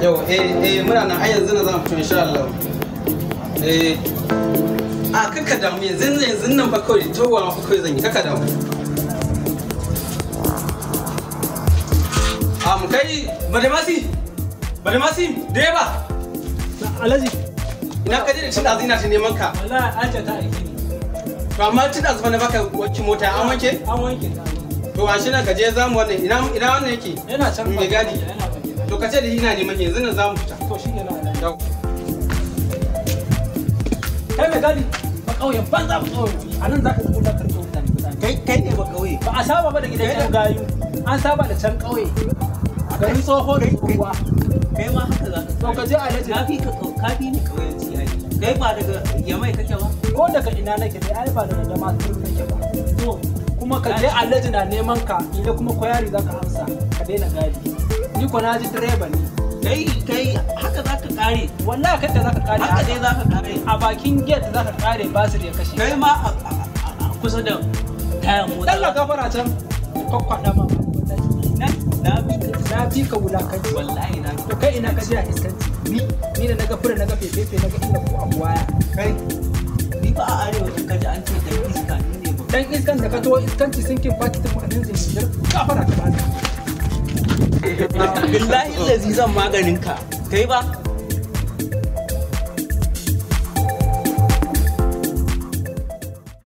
Yau eh muna nan, ai yanzu na zan fito insha Allah. Eh a kaka damu, yanzu nan fa kawai towa ma fa kawai zan yi, kaka damu. Am kai Badamasi, Badamasi direba. Alhaji. Ina ka je da tun ɗazu ina ta neman ka. Wallahi Aisha ta aike ni. To amma tun ɗazu fa na baka wanki mota, an wanke? An wanke ta. To a shi nan ka je zamu wannan, ina wannan yake? Yana can mai gadi. Yana bakin. To ka ce da ina neman yanzu nan zamu fita. To shi ne na Alhaji. Yau. Kai mai gadi ba ƙauyen banza ba ƙauyen. A nan zaka kula karɓo mutane mutane. Kai ne ba ƙauye. Ba a saba ba da gidan yan gayu. An saba da can ƙauye. Garin tsoho da tsohuwa. Kai ma haka za ka. To ka je Alhaji. Na fi ka ka fi ni ƙauyenci ai. Kai ba daga Yamai kake ba? Ko daga ina nake dai ai ba daga Damaturu nake ba. To kuma ka je Alhaji na neman ka, ila kuma koyari za ka amsa ka daina gadi. Ni ko na ji direba ne. Kai haka za ka kare. Wallahi kai da za ka kare. Haka dai za ka kare. A bakin gate za ka kare basir ya kashe. Kai ma a kusa da tayan mota. Dalla gafara can kwakwada ma. Na fi ka Na fi ka wulakanci. Wallahi na To kai ina ka je a iskanci. Ni da naga fura naga fefefe naga inda ko abu waya. Kai ni ba a arewa in ka ji an ce dan iska ni ne ba. Dan iskan da ka to iskanci sinkin fakitin ma'anin zinjir gafara ka bani. Billahi lazi zan maganin ka. Kai ba